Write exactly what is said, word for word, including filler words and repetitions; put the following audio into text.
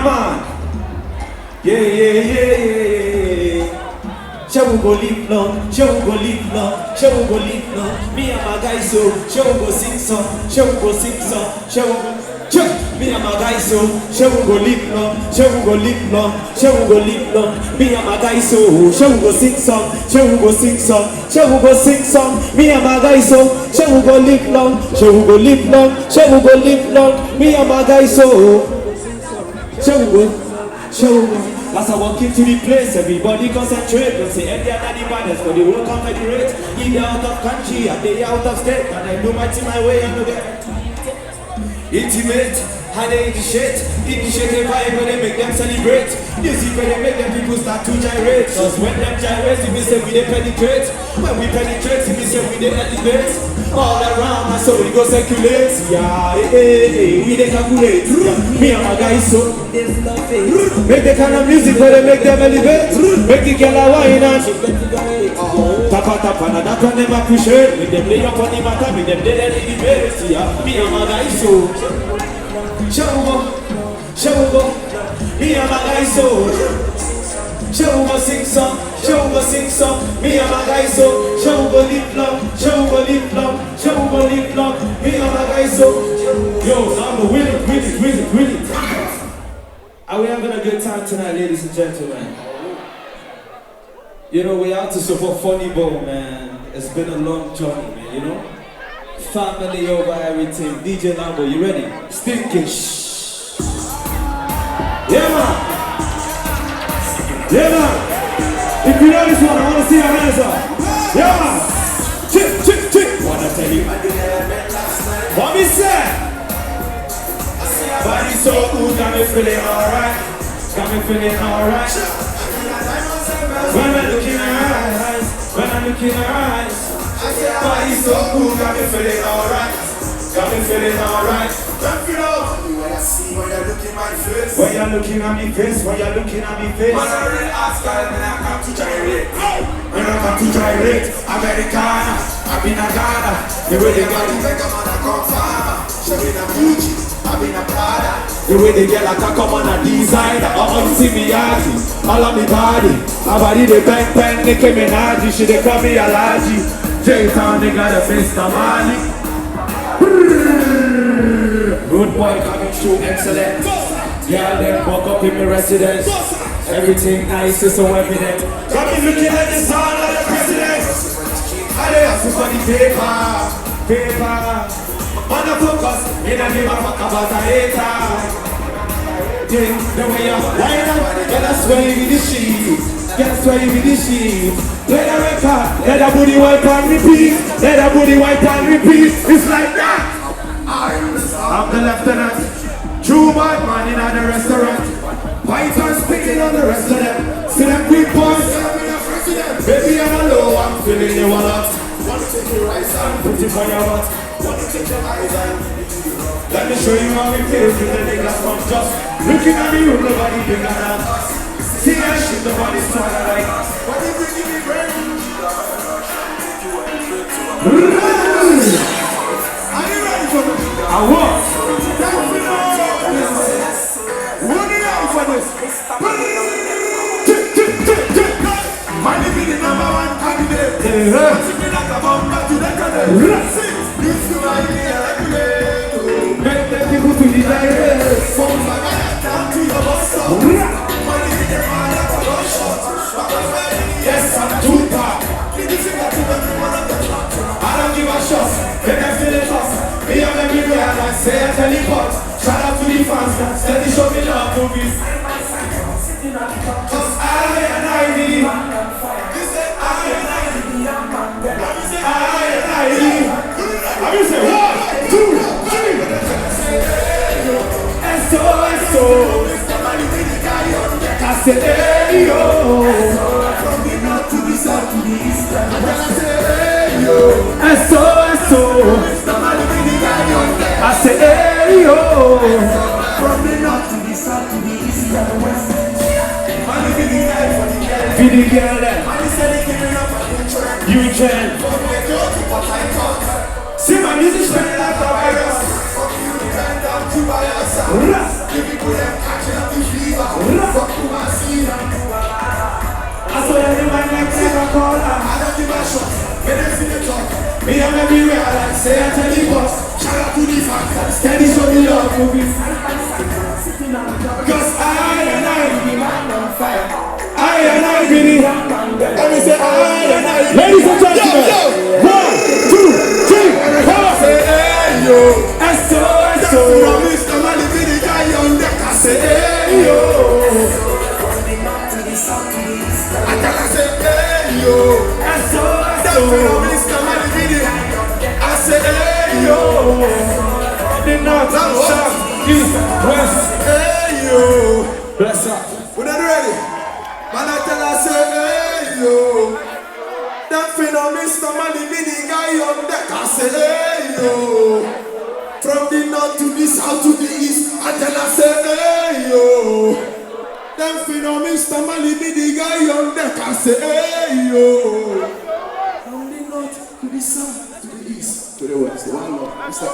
Man. Yeah, yeah, yeah, yeah, yeah, yeah. Shall we go live long? Shall we go live long? Shall we go live long? Me and my guys, so shall we go sing song? Shall we go sing song? Shall we go? Check. Me and my guys, so shall we go live long? Shall we go live long? Shall we go live long? Me and my guys, so shall we go sing song? Shall we go sing song? Shall we go sing song? Me and my guys, so shall we go live long? Shall we go live long? Shall we go live long? Me and my guys, so shall we go? Shall we go? As I walk into the place, everybody concentrate. Don't say any other the baddest, but the whole come federate. Either out of country, and they out of state, and I do my thing my way, I know that. Intimate, how they initiate, initiate a vibe when they make them celebrate. Music when they make them people start to gyrate. Cause when them gyrate, if we say we they penetrate. When we penetrate, if we say we they elevate. All around, and so we go circulate. Yeah, eh, eh, eh, we they calculate. Yeah. Me and my guys, so make the kind of music where they make them elevate. Make the girl a wine and tapa tapa, now that one them appreciate. Make them lay up on the matter, make them lay their debate. Yeah, me and my guys, so shall we go, shall we go? Me and my guys, so shall we go sing song, shall we go sing song? Me and my guys, so shall we go live long, shall we go live long, shall we go live long? Me and my guys, so yo, Sambo, win it, win it, win it, win it. Are we having a good time tonight, ladies and gentlemen? You know, we out to support Funny Bone, man. It's been a long journey, man, you know? Family over everything. D J Lambo, you ready? Stinkish. Yeah, man. Yeah, man. If you know this one, I want to see your hands up. Yeah, man. Chip, chip, chip. Wanna tell you what me say? Body so good, got me feeling alright. Got me feeling alright. When I look in her eyes, when I look in her eyes, body so good, got me feeling alright. Got me feeling alright. Don't feel up. When I see, when you look in my face, when you're looking at me face, when you're looking at me face. When I really ask God, when I come to gyrate. When I come to gyrate, Americana, I been a Ghana. The way they got it, make a man a come farmer. She been a Gucci, I been a Prada. The way they get like a come on a designer, all on see me All of me body, my body they bang bang, Nicki Minaj. She they call me Alaji. J-Town, they got a Mister Mali. Rude boy coming through, excellent. Yeah, them walk up in my residence. Everything nice is so evident. Got me looking like the sound of the president. I dey hustle for the paper, paper. Motherfuckers, they don't give a fuck about a hater. Yeah, the way you wind up, yeah, that's where you be the shit. That's where you be the shit. Play the record, let the booty wipe and repeat. Let the booty wipe and repeat. It's like that. I'm the lieutenant. True bad man in the restaurant. Python spitting on the rest of them. See them quick boys. Baby, I'm alone, I'm feeling you a lot. Wanna take your rice and put it on your butt. Wanna take your eyes and let me show you how it feels with the niggas from just looking at me with nobody bigger than us. See that shit, nobody swagger like us. What if we give me brain? Are you ready for this? I was. Who ready for this? Money be the number one candidate. Money be like a bomb to the candidate. This is my year. Make the people to the direct. From Bagada down to your bus stop. Money be the man that I don't shot. Yes, I'm Tupac. I don't give a shot. Make them feel it up. Me and everywhere I say I teleport. Shout out to the fans that steady show me love, movies. Cause I and I be, I and I be, I and I be. Let me say one, two, three. S O S O. I say, hey, yo. From the north to the south to the east and the west. I say, hey, yo. S O S O. I say, hey, yo. From the north to the south to the east and the west. Be the girl then. You can. See my music spread like a virus. Ras. Fuck Kumasi. I saw every man like Coca-Cola. I don't give a shot. When they see the talk, me, I'm everywhere. I like say I tell you boss. Shout out to the fans. Steady show me love. Because I and I be the man on fire. I and I be the. Let me say I and I. Ladies and gentlemen, yo, yo, one, two, three, come on. Say hey yo. S O S O. Mister Mali be the guy on deck. I say hey yo. I tell her say hey yo. S O S O. Mister Mali be the. I say hey yo. The north, south, east, west. Hey yo. Bless up. We not ready. Man, I tell her say hey yo. That fin on Mister Mali be the guy on deck. I say hey yo. From the north to the south to the east, I tell her say hey yo. That fin on Mister Mali be the guy on deck. I say hey yo. From the north to the south to the east to the west, one love, Mister